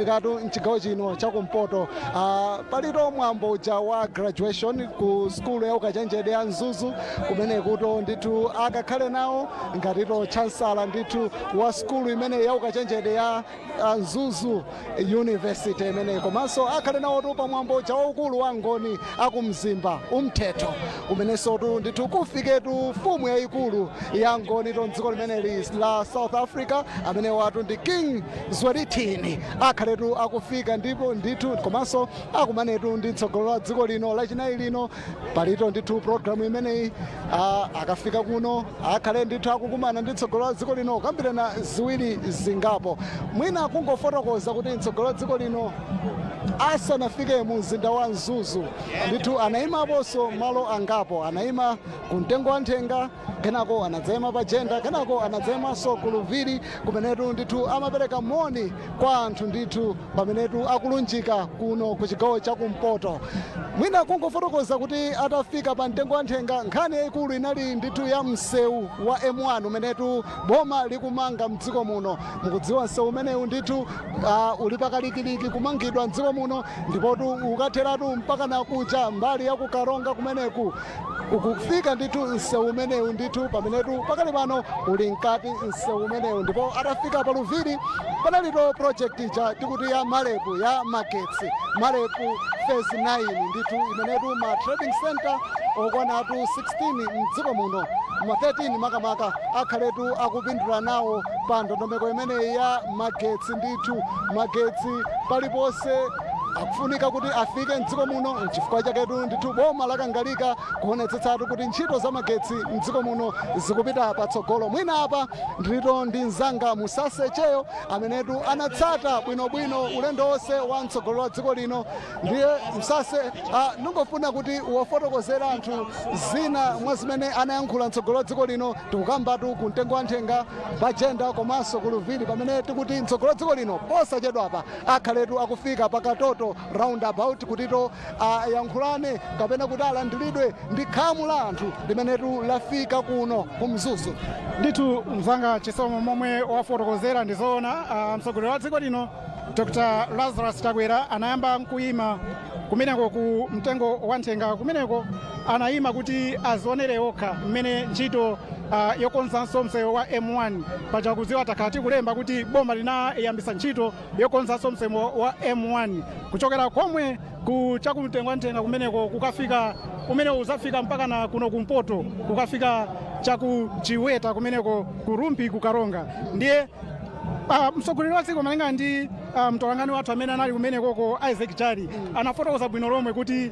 Katu mchigawo chino chakumpoto, palito mwambo uja wa graduation ku skulu ya ukachenjede ya Mzuzu, kumene kuto ndithu akakhale nawo ngatito chancellor ndithu wa skulu imene ya ukachenjede ya Mzuzu University imeneyi. Komanso akhale nawotu pa mwambo uja waukulu wa Ngoni akumzimba umthetho, umenensotu ndithu kufiketu mfumu yayikulu ya Ngoni to mdziko limeneli la South Africa, amene watu ndi King Zwelithini, akhaletu akufika. Ndipo ndithu komanso akumanetu ndi mtsogoleri wa dziko lino Lachinayi lino. Palito ndithu programu imeneyi. Akafika kuno akhale ndithu akukumana ndi mtsogoleri wa dziko lino, kukambirana ziwiri zingapo. Mwina kungofotokoza kuti mtsogoleri wa dziko lino asanafike mu mzinda wa Mzuzu ndithu anayimaponso malo angapo. Anayima ku Mtengo wa Nthenga, kenako anadzayima pa Jenda, kenako anadzayimanso ku Luviri, kumenetu ndithu amapereka moni kwa anthu ndithu pamenetu akulunjika kuno ku chigawo chakumpoto. Mwina kungofotokoza kuti atafika pa Mtengo wa Nthenga, nkhani yayikulu inali ndithu ya msewu wa M1 umenetu boma likumanga mdziko muno. Mukudziwa msewu umenewu ndithu uli pakalikiliki kumangidwa mdziko muno, ndipotu ukatheratu mpaka nakuja mbali ya kuKaronga kumeneku ukufika ndithu msewu umenewu ndithu, pamenetu pakali pano uli mkati msewu umenewu. Ndipo atafika pa Luviri panalito project ija tikuti ya MAREP ya magetsi, MAREP phase 9 ndithu, imenetu ma trading center okwanatu 16 mdziko muno, ma 13 makamaka, akhaletu akupindula nawo pa ndondomeko imeneyi ya magetsi ndithu. Magetsi paliponse akufunika kuti afike mdziko muno. Nchifukwa chaketu ndithu boma lakangalika kuonetsetsatu kuti ntchito za magetsi mdziko muno zikupita patsogolo. Mwina apa ndilito ndi mzanga Musase Cheyo, amenetu anatsata bwinobwino ulendo wonse wa mtsogoleri wa dziko lino. Ndiye Msase, ndingofuna kuti wafotokozera anthu zina mwa zimene anayankhula mtsogoleri wa dziko lino. Tikukambatu ku Mtengo wa Nthenga, pajenda komanso ku Luviri, pamene tikuti mtsogoleri wa dziko lino posachedwapa akhaletu akufika paKatoto Roundabout kutito ayankhulane kapena kuti alandiridwe ndi khamu la anthu limenetu lafika kuno ku Mzuzu. Ndithu mzanga Chisomo, momwe wafotokozera ndizoona. Mtsogoleri wa dziko lino Dr Lazarus Chakwera anayamba nkuyima kumeneko ku Mtengo wa Nthenga. Kumeneko anayima kuti azionere okha mmene ntchito yokonzanso msewu wa M1. Paja kudziwa takhala tikulemba kuti boma linayambisa ntchito yokonzanso msewu wa M1 kuchokera komwe ku chakumtengo wa Nthenga kumeneko kukafika, umene uzafika mpaka na kuno kumpoto, kukafika chaku Chiweta kumeneko, ku Rumpi, ku Karonga. Ndiye mtsogoleri wa dziko, malinga ndi mtolankhani wathu amene anali kumenekoko Isaac Chali, anafotokoza bwino lomwe kuti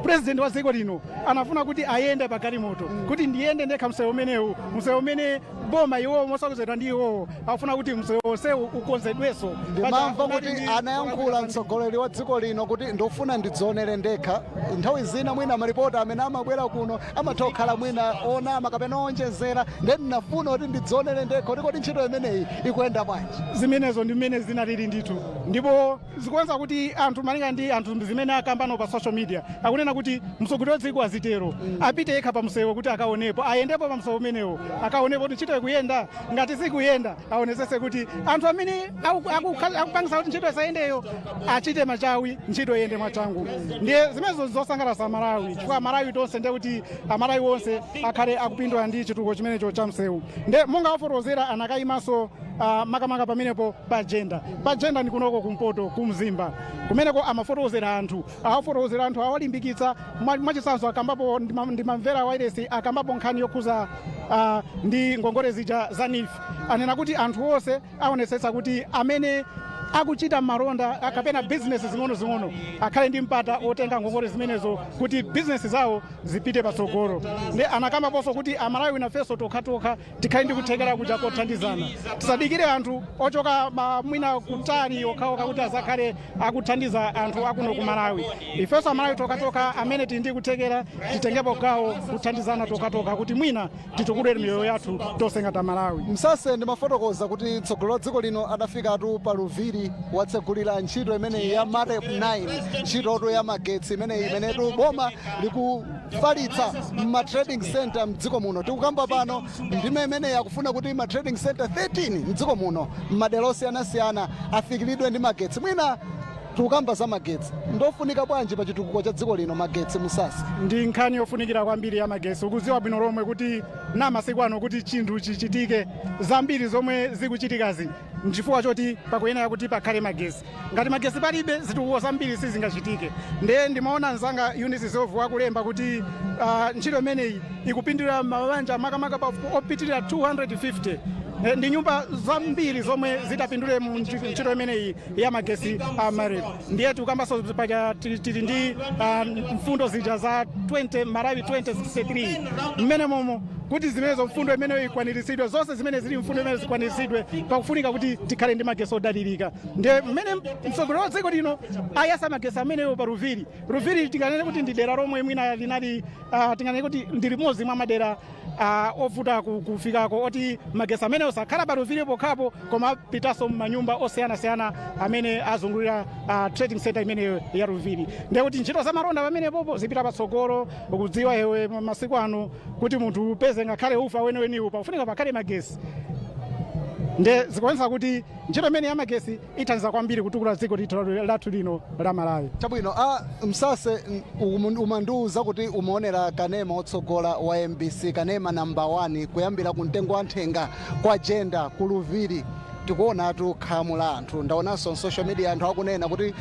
president wa dziko lino anafuna kuti ayende pa galimoto, kuti ndiyende ndekha msewu umenewu, msewu umene boma iwowo mosakozedwa ndi iwowo akufuna kuti msewu onsewu ukonzedwenso. Ndimamva kuti anayankhula mtsogoleri wa dziko lino kuti ndikufuna ndidzionere ndekha. Nthawi zina mwina malipota amene amabwera kuno amatha kukhala mwina onama kapena onjezera, ndiye ndinafuna kuti ndidzionere ndekha kuti kodi ntchito imeneyi ikuyenda bwanji. Zimenezo ndi mmene zinalili ndithu, ndipo zikuonesa kuti anthu, malinga ndi anthu zimene akambano pa social media, akunena kuti mtsogoleri wa dziko azitero, apite yekha pa msewu kuti akaonepo, ayendepo pa msewu umenewo, akaonepo kuti ntchito ikuyenda. Ngati sikuyenda, aonesese kuti anthu amene akupangisa kuti ntchito isayendeyo achite machawi, ntchito iyende mwachangu. Ndiye zimenezo zosangalatsa Amalawi, chifukwa Amalawi tonse, ndiye kuti Amalawi onse akhale akupindula ndi chitukuko chimenecho cha msewu. Ndiye monga wafotokozera, anakayimanso makamaka pamenepo pa Jenda. Pa Jenda ndi kunoko kumpoto, kumzimba kumeneko. Amafotokozera anthu, awafotokozera anthu, awalimbikitsa. Mwachitsanzo akambapo, ndimamvera wailesi, akambapo nkhani yokhuza ndi ngongole zija za NEEF. Anena kuti anthu onse aonetsetsa kuti amene akuchita malonda kapena bizinesi zing'ono-zing'ono akhale ndi mpata otenga ngongole zimenezo kuti bizinesi zawo zipite patsogolo. Ndi anakambaponso kuti Amalawi nafenso tokhatokha tikhale ndi kuthekera kuja kothandizana, tisadikire anthu ochoka mwina kutali okhaokha kuti azakhale akuthandiza anthu akuno ku Malawi. Ifenso Amalawi tokhatokha amene tili ndi kuthekera titengepo gawo kuthandizana tokhatokha kuti mwina titukule miyoyo yathu tonse ngati Amalawi. Msase, ndimafotokoza kuti mtsogoleri wa dziko lino adafikatu pa Luviri, watsegulira ntchito imeneyi ya MAREP 9, ntchitotu ya magetsi imeneyi imenetu boma liku Kufalitsa ma trading center mdziko muno. Tikukamba pano, ndime imene yakufuna kuti ma trading center 13 mdziko muno, m'madera osiyanasiyana, afikiridwe ndi magetsi. Mwina tikukamba za magetsi, ndofunika bwanji pa chitukuko cha dziko lino magetsi, Musasi? Ndi nkhani yofunikira kwambiri ya magesi. Ukudziwa bwino lomwe kuti na masiku ano, kuti chinthu chichitike, zambiri zomwe zikuchitikazi nchifukwa choti pakuyenera kuti pakhale magesi. Ngati magesi palibe, zitukuko zambiri sizingachitike. Ndiye ndimaona mzanga Eunice Zovu akulemba kuti ntchito imeneyi ikupindulira mabanja makamaka opitirira 250. Ndi nyumba zambiri zomwe zitapindule mu ntchito imeneyi ya magesi a MAREP. Ndiye tikukambanso paja tili ndi mfundo zija za 20 Malawi 2063 mmene momo, kuti zimenezo, mfundo imeneyo ikwaniritsidwe, zonse zimene zili mfundo imene zikwaniritsidwe, pakufunika kuti tikhale ndi magesi odalirika. Ndiye mmene mtsogoleri wa dziko lino ayasa magesi ameneyo pa Ruviri. Ruviri tinganene kuti ndi dera lomwe mwina linali tinganene kuti ndi limodzi mwa madera ovuta kufikako, oti magesi amenewo sakhala pa Ruviri pokhapo, koma apitanso m'manyumba osiyanasiyana amene azungulira trading center imeneyo ya Ruviri. Ndiye kuti ntchito za malonda pamenepopo zipita patsogolo. Ukudziwa iwe, masiku ano kuti munthu upeze ngakhale ufa weniweniwo, pakufunika pakhale magesi. Nde zikuonetsa kuti ntchito imene ya magesi ithandiza kwambiri kutukula dziko lathu lino la Malawi. Chabwino, a Msase, umandiwuza kuti umaonera kanema otsogola wa MBC, kanema namba 1, kuyambira ku mtengo wa nthenga kwa Jenda ku Luviri. Tikuonatu khamu la anthu. Ndaonanso social media anthu akunena kuti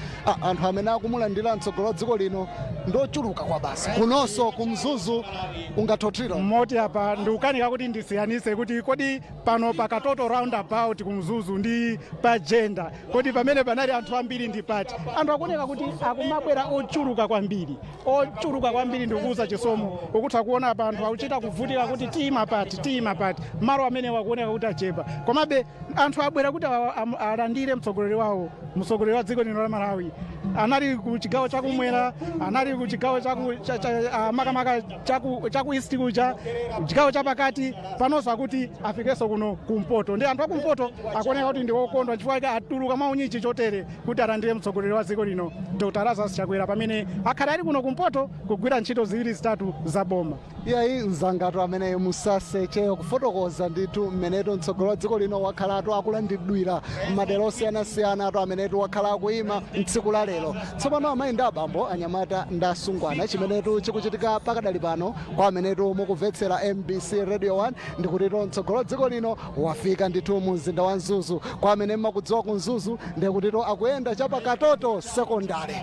anthu amene akumulandira mtsogoleri wa dziko lino ndochuluka kwa basi. Kunonso kumzuzu ungathothira. Moti apa ndikukanika kuti ndisiyanise kuti kodi pano pa Katoto roundabout kumzuzu ndi pa Jenda, kodi pamene panali anthu ambiri ndi pati? Anthu akuoneka kuti akumabwera ochuluka kwambiri, ochuluka kwambiri. Ndikuuza Chisomo, ukutha kuona apa anthu akuchita kuvutika kuti tiyima pati, tiyima pati. Malo amene wakuoneka kuti achepa, komabe anthu abwera kuti alandire mtsogoleri wawo, mtsogoleri wa dziko lino la Malawi. Anali ku chigawo chakumwera, anali ku chigawo chaku makamaka chaku east kuja, chigawo chapakati, panonso akuti afikenso kuno kumpoto. Ndi anthu akumpoto akuoneka kuti ndi okondwa, chifukwa chake atuluka mwaunyinji chotere kuti alandire mtsogoleri wa dziko lino, Dr Lazarus Chakwera, pamene akhale ali kuno kumpoto kugwira ntchito ziwiri zitatu za boma. Iyayi, mzangatu ameneyo Musase Cheyo, kufotokoza ndithu mmenetu mtsogoleri wa dziko lino wakhalatu akulandiridwira m'madera osiyanasiyana atu amenetu wakhala akuyima mtsiku la lero. Tsopano amayi ndi abambo, anyamata ndi asungwana, chimenetu chikuchitika pakadali pano kwa amenetu mukumvetsera MBC Radio 1 ndikutito mtsogoleri wa dziko lino wafika ndithu mu mzinda wa Mzuzu. Kwa amene mmakudziwa ku Mzuzu, ndikutito akuyenda chapa Katoto Secondary,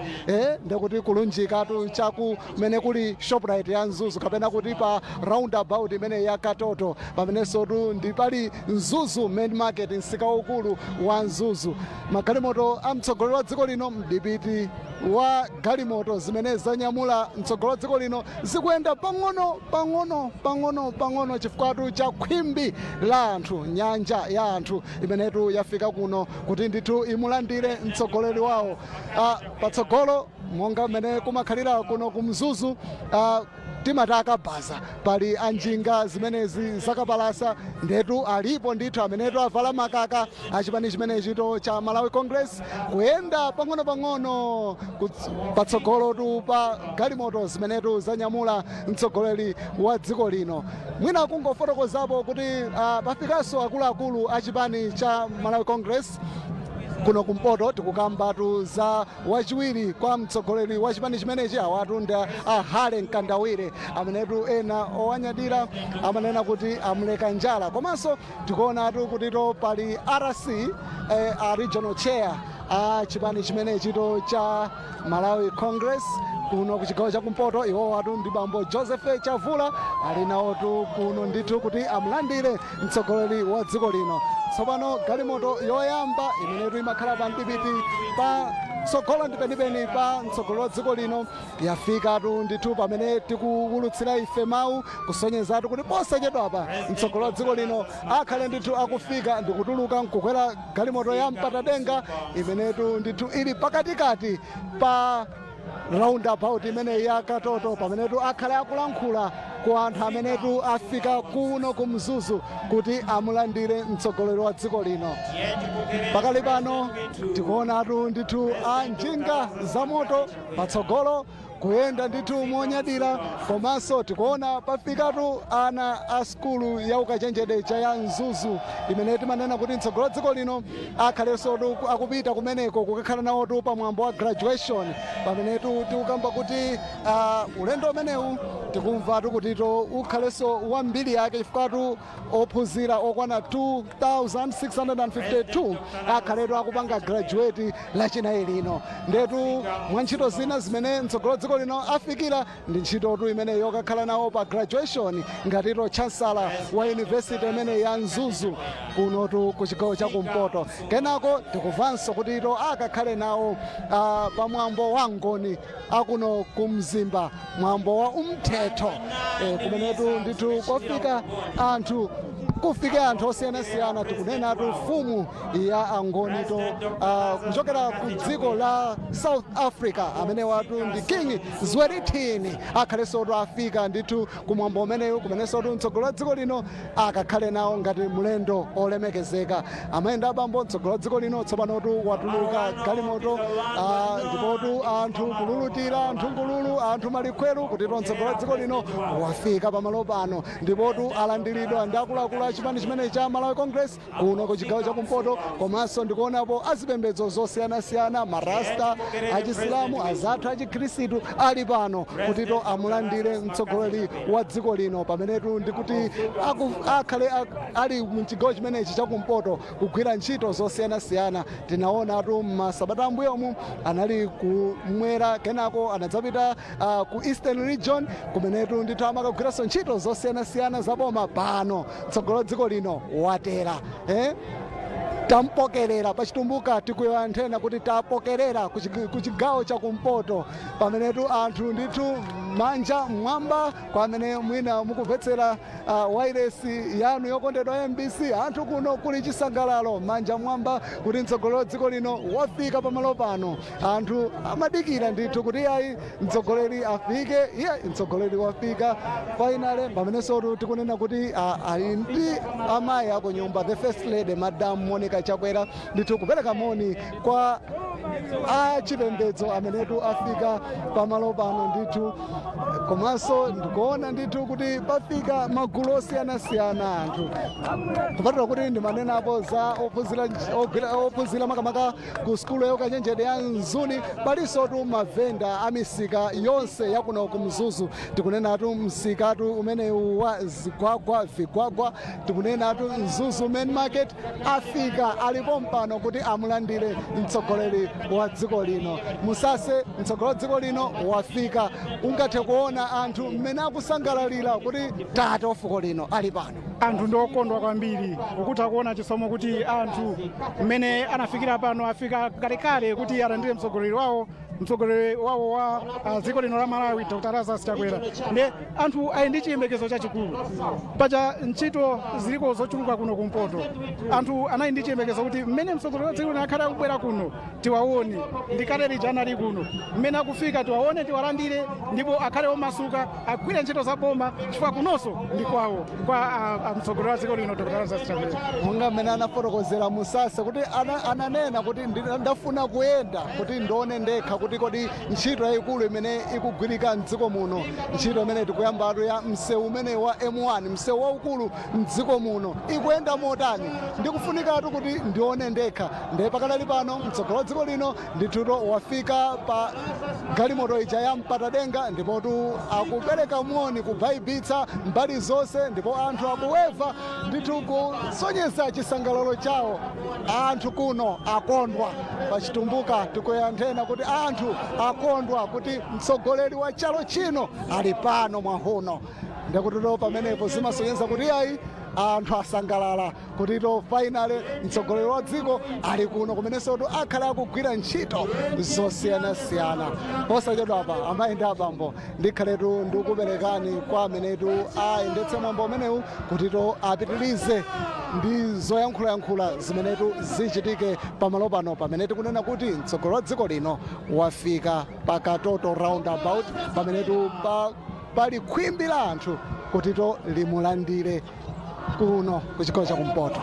ndikuti kulunjikatu chakumene kuli Shoprite ya Mzuzu, kapena kuti pa roundabout imene ya Katoto, pamenenso ndi pali Mzuzu Main Market, msika waukulu wa Mzuzu. Magalimoto a mtsogoleri wa dziko lino, mdipiti wa galimoto zimene zanyamula mtsogoleri wa dziko lino, zikuyenda pang'ono pang'ono pang'ono pang'ono chifukwatu cha khwimbi la anthu, nyanja ya anthu imenetu yafika kuno kuti ndithu imulandire mtsogoleri wawo. Patsogolo, monga mmene kumakhalira kuno ku Mzuzu, timataka baza, pali anjinga zimenezi zakapalasa. Ndetu alipo ndithu amenetu avala makaka achipani chimenechito cha Malawi Congress, kuyenda pang'ono-pang'ono patsogolotu pa galimoto zimenetu zanyamula mtsogoleri wa dziko lino. Mwina kungofotokozapo kuti pafikanso akuluakulu achipani cha Malawi Congress kuno kumpoto. Tikukambatu za wachiwiri kwa mtsogoleri wa chipani chimenechi, awatu ndi a Hale Mkandawire, amenetu ena owanyadira amanena kuti amuleka njala. Komanso tikuonatu kutito pali RC, a regional chair a chipani chimenechito cha Malawi Congress kuno ku chigawo chakumpoto. Iwo watu ndi bambo Joseph Chavula, ali nawotu kuno ndithu kuti amulandire mtsogoleri wa dziko lino. Tsopano galimoto yoyamba imenetu imakhala pa mdipiti pa tsogolo ndi penipeni pa mtsogoleri wa dziko lino yafikatu ndithu pamene tikuwulutsira ife mawu, kusonyezatu kuti posachedwapa mtsogoleri wa dziko lino akhale ndithu akufika ndikutuluka nkukwera galimoto ya mpatadenga imenetu ndithu ili pakatikati pa roundabout imeneyi ya Katoto, pamenetu akhale akulankhula ku anthu amenetu afika kuno ku Mzuzu kuti amulandire mtsogoleri wa dziko lino. Pakali pano tikuonatu ndithu a njinga za moto patsogolo. Kuyenda ndithu monyadira. Komanso tikuona pafikatu ana a sukulu ya ukachenjede cha ya Mzuzu, imene timanena kuti mtsogolo dziko lino akhalenso akupita kumeneko kukakhala nawotu pamwambo wa graduation, pamenetu tikukamba kuti ulendo umenewu tikumvatu kutito ukhalenso wambiri yake, chifukwatu ophunzira okwana 2652 akhaletu akupanga graduate Lachinayi lino. Ndetu mwa ntchito zina zimene mtsogolo dziko lino afikira ndi ntchitotu imene yokakhala nawo pa graduation ngatito chancellor wa university imene ya Mzuzu kunotu ku chigawo chakumpoto. Kenako tikumvanso kuti ito akakhale nawo pamwambo wa Ngoni akuno kumzimba, mwambo wa umthetho, kumenetu ndithu kofika anthu, kufike anthu osiyanasiyana. Tikunenatu mfumu ya Angonito kuchokera ku dziko la South Africa, amene watu ndi King Zwelithini, akhalenso afika ndithu kumwambo umenewu, kumenenso mtsogolo wa dziko lino akakhale nawo ngati mlendo olemekezeka. Amayenda abambo, mtsogolo wa dziko lino tsopanotu watuluka galimoto, ndipotu anthu kululutira, anthu ngululu, anthu malikhweru, kuti mtsogolo wa dziko lino wafika pamalo pano. Ndipotu alandiridwa ndi akuluakulu a chipani chimene cha Malawi Congress kuno ku chigawo chakumpoto, komanso ndikuonapo azipembedzo zosiyanasiyana, marasta achisilamu, azathu achikhristu ali pano kutito amulandire mtsogoleri wa dziko lino, pamenetu ndikuti akhale ali mchigawo chimenechi chakumpoto kugwira ntchito zosiyanasiyana. Tinaonatu m'masabata ambuyomu anali kumwera, kenako anadzapita ku Eastern Region, kumenetu ndithu amakagwiranso ntchito zosiyanasiyana zaboma. Pano mtsogolo wa dziko lino watera, eh? Tampokerera, pachitumbuka tikuyowa nthena kuti tapokerera ku chigawo chakumpoto, pamenetu anthu ndithu manja mwamba. Kwa amene mwina mukumvetsera wairesi yanu yokondedwa MBC, anthu kuno kuli chisangalalo, manja mwamba, kuti mtsogoleri wa dziko lino wafika pamalo pano. Anthu amadikira ndithu kuti ayi, mtsogoleri afike. Iye mtsogoleri wafika finally, pamenenso tikunena kuti ali ndi amayi akunyumba, the First Lady, Madam Monica Chakwera, ndithu kupereka moni kwa achipembedzo amenetu afika pamalo pano ndithu. Komanso ndikuona ndithu kuti pafika magulu osiyanasiyana anthu, kupatula kuti ndimanenapo za ophunzira ophunzira makamaka ku sukulu ya ukachenjede ya Mzuni, palinso tu mavenda a misika yonse yakuno ku Mzuzu. Tikunenatu msikatu umenewu wa zigwagwa vigwagwa, tikunenatu Mzuzu Main Market, afika alipo mpano kuti amulandire mtsogoleri wa dziko lino. Musase, mtsogoleri wa dziko lino wafika. Ungathe kuona anthu mmene akusangalalira kuti tate wa fuko lino ali pano. Anthu ndi okondwa kwambiri. Ukutha kuona, Chisomo, kuti anthu mmene anafikira pano, afika kalekale kuti alandire mtsogoleri wawo wa dziko lino la Malawi, Dr Lazarus Chakwera. Nde anthu ali ndi chiyembekezo chachikulu. Paja ntchito ziliko zochuluka kuno kumpoto. Anthu anali ndi chiyembekezo kuti mmene mtsogoleri wa dziko lino akhale akubwera kuno, tiwaone ndikale lija anali kuno, mmene akufika tiwaone, tiwalandire, ndipo akhale omasuka, agwire ntchito za boma, chifukwa kunonso ndi kwawo kwa mtsogoleri wa dziko lino, Dr Lazarus Chakwera. Monga mmene anafotokozera Musasa kuti ananena kuti ndafuna kuyenda kuti ndione ndekha kuti kodi ntchito yayikulu imene ikugwirika mdziko muno, ntchito imene tikuyambatu ya msewu umene wa M1, msewu waukulu mdziko muno, ikuyenda motani, ndikufunikatu kuti ndione ndekha. Ndiye pakadali pano mtsogoleri wa dziko lino ndithuto wafika pa galimoto ija ya mpatadenga, ndipotu akupereka moni kubaibitsa mbali zonse, ndipo anthu akuweva ndithu kusonyeza chisangalalo chawo. Anthu kuno akondwa. Pachitumbuka tikuyanthena kuti anthu akondwa kuti mtsogoleri wa chalo chino ali pano mwahuno. Ndikutito pamenepo zimasonyeza kuti ayi, anthu asangalala kuti to finally mtsogoleri wa dziko ali kuno, kumenenso akhala akugwira ntchito zosiyanasiyana. Posachedwapa, amayi ndi abambo, ndikhaletu ndikuperekani kwa amenetu ayendetse mwambo umenewu kutito apitirize ndi zoyankhulayankhula zimenetu zichitike pamalo pano, pamene tikunena kuti mtsogoleri wa dziko lino wafika pa Katoto Roundabout, pamenetu pali khwimbi la anthu kutito limulandire kuno ku chigawo chakumpoto.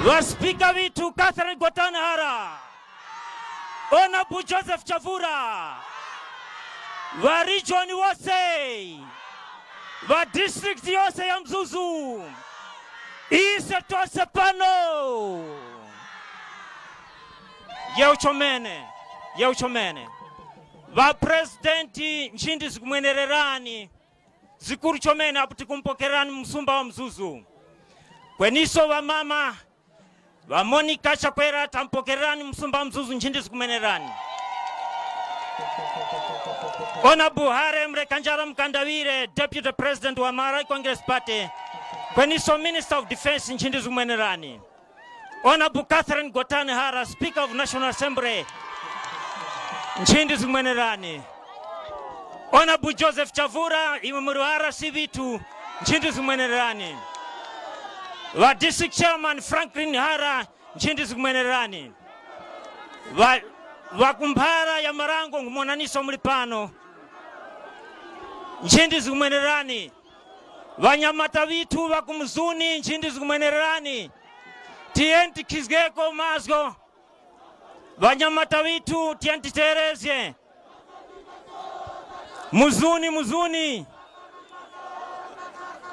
Vaspika vitu Catherine Gotani Hara. Honorable Joseph Chavura, va region wose, va district yose ya Mzuzu, ise tose pano. Yeuchomene, yeuchomene. Va presidenti, nchindi zikumwenererani zikuru chomene apo tikumpokerani msumba wa Mzuzu. Kweniso va mama va Monica Chakwera, tampokerani msumba wa Mzuzu, nchindi zikumenerani. Honorable Hare Mrekanjala Mkandawire, Deputy President wa Malawi Congress Party, kweniso Minister of Defense, nchindi zikumenerani. Honorable Catherine Gotani Hara, Speaker of National Assembly, nchindi zikumenerani. Honorable Joseph Chavura, imwe muri wa RC vitu, nchindi zikumenerani. Va District Chairman Franklin Hara, nchindi zikumenerani. Va vakumphara ya Marango, ngumonaniso muli pano, nchindi zikumwenerani. Vanyamata vithu vakumzuni, nchindi zikumwenerani. Tiyeni tikhizgeko mazgo vanyamata vithu, tiyeni titerezye muzuni muzuni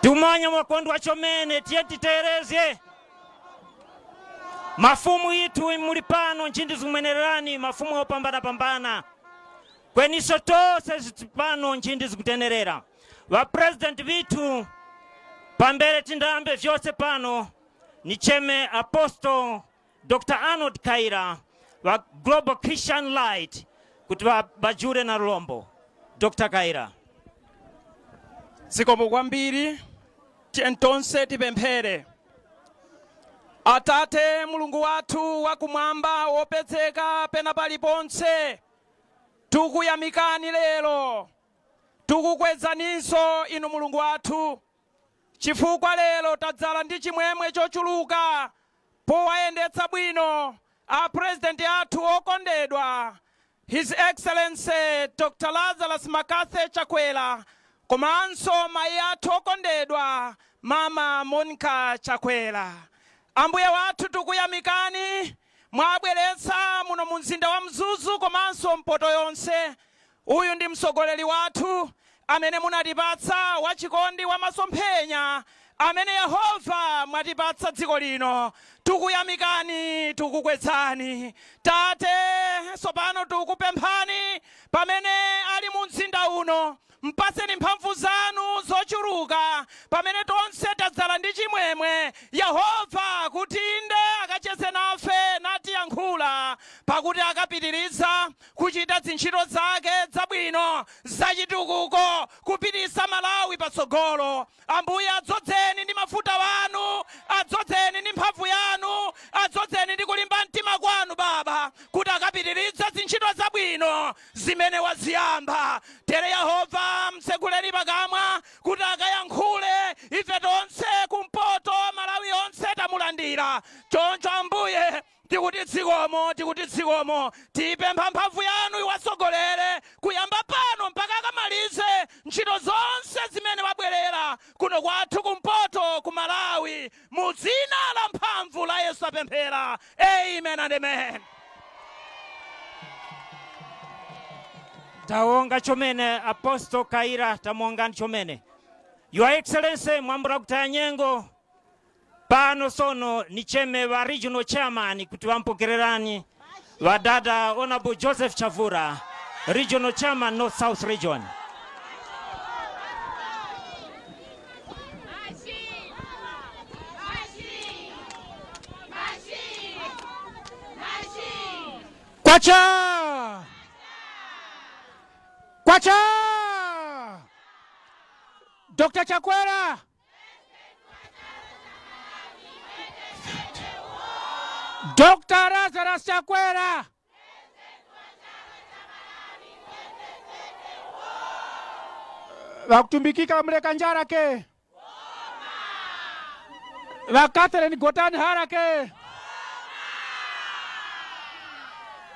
tumanya mwakondwa chomene, tiyeni titerezye. Mafumu itu muli pano, nchindi zikumwenerani, mafumu opambana pambana. Kweniso tose zitipano, nchindi zikutenerera. Va president vitu, pambere tindambe vyose pano nicheme Apostle Dr. Arnold Kaira wa Global Christian Light kuti bajure na lulombo. Dr. Kaira. Zikomo kwambiri. Tonse tipemphere. Atate Mulungu wathu wakumwamba, wopezeka pena paliponse, tikuyamikani lero, tikukwezaninso inu Mulungu wathu, chifukwa lero tadzala ndi chimwemwe chochuluka powayendetsa bwino a purezidenti athu okondedwa, His Excellency Dr. Lazarus McCarthy Chakwera, komanso mayi athu okondedwa, Mama Monica Chakwera. Ambuye wathu, tikuyamikani, mwabweretsa muno mu mzinda wa Mzuzu komanso mpoto yonse. Uyu ndi mtsogoleri wathu amene munatipatsa, wachikondi, wamasomphenya, amene Yehova mwatipatsa dziko lino. Tikuyamikani, tikukwezani, Tate. Tsopano tikupemphani, pamene ali mu mzinda uno, mpaseni mphamvu zanu zochuluka, pamene tonse tadzala ndi chimwemwe, Yehova, kuti inde akacheze nafe natiyankhula, pakuti akapitiriza kuchita zintchito zake zabwino zachitukuko, kupitisa Malawi patsogolo. Ambuye, adzodzeni ndi mafuta wanu, adzodzeni ndi mphamvu yanu, adzodzeni ndi kulimba mtima kwanu, Baba, kuti akapitiriza zintchito zabwino zimene waziyamba. Tere Yehova, mtseguleni pakamwa kuti akayankhule. Ife tonse kumpoto, Malawi yonse, tamulandira. Choncho Ambuye, tikuti zikomo, tikuti zikomo. Tipempha mphamvu yanu iwatsogolere kuyamba pano mpaka akamalize ntchito zonse zimene wabwerera kuno kwathu kumpoto ku Malawi. Mu dzina la mphamvu la Yesu apemphera, amen and amen. Tawonga chomene, Apostle Kaira, tamuongani chomene. Your Excellency, mwambura kutaya nyengo pano. Sono nicheme wa regional chairman kuti vampokererani vadada Honorable Joseph Chavura, regional chairman, North South Region. Machine! Machine! Machine! Machine! Kwacha! Kwacha! Dr. Chakwera! Dr. Lazarus Chakwera! Vakutumbikika mleka ke, va Catherine Gotani Hara ke,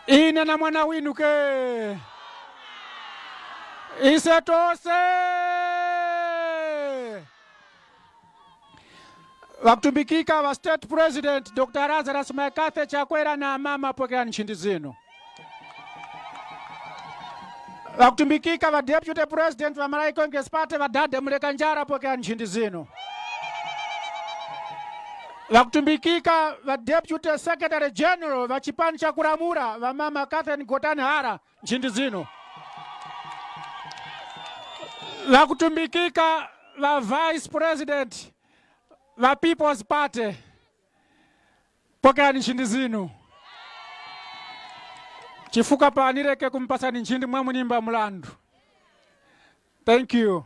ine na mwana winu ke, ise tose vakutumbikika va State President Dr. Lazarus McCarthy Chakwera na mama, pokerani nchindi zino. Vakutumbikika va Deputy President va Malawi Congress Party, vadade Mulekanjara, pokeani nchindi zino. Vakutumbikika va Deputy Secretary General va chipani cha kulamula, va Mama Catherine Gotani Hara, nchindi zino. Vakutumbikika va Vice President va People's Party, pokeani nchindi zino. Chifukwa panireke kumpasani nchindi mwamunimba mulandu. Thank you.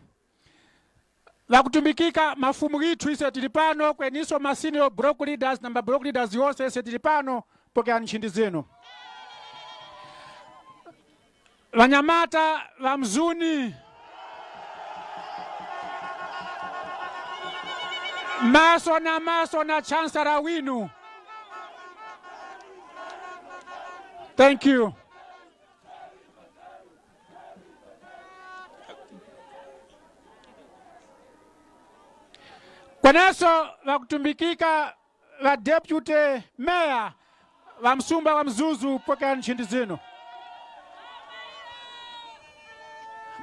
Vakutumbikika mafumu ithu, ise tili pano, kweniso ma senior block leaders na ma block leaders yonse, ise tili pano, pokeani nchindi zino. Vanyamata va Mzuni, maso na maso na Chancellor winu. Thank you. Kweneso vakutumbikika va Deputy Mayor va msumba wa Mzuzu, pokeani nchindi zino.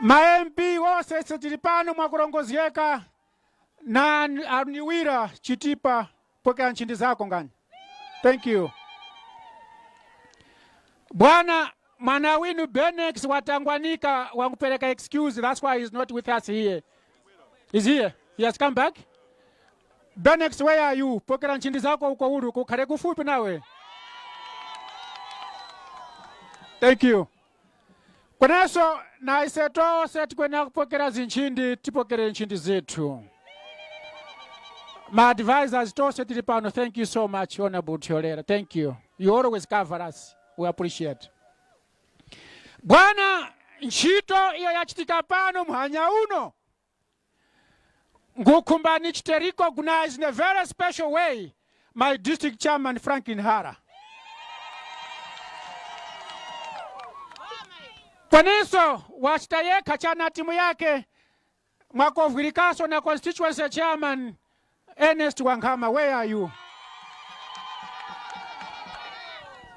Ma MP wose, ise tili pano mwakulongozyeka na aniwira Chitipa, pokea nchindi zako ngani. Thank you, bwana. Mwana winu Benex watangwanika, wangupereka excuse, that's why he's not with us here. Is here, he has come back. Benex, where are you? Pokera nchindi zako uko ulu kukhale kufupi nawe. Thank you. Kweneso na ise tonse tikwena kupokera zinchindi, tipokere nchindi zethu. Ma advisors tonse tili pano, thank you so much. Honorable Thyolera, thank you, you always cover us, we appreciate. Bwana, ntchito iyo yachitika pano mhanya uno, ngukhumbani chite recognize in a very special way my district chairman, Franklin Hara. Kweninso wachita yekha chana timu yake mwakovwirikaso na constituency chairman Ernest Wankhama. Where are you,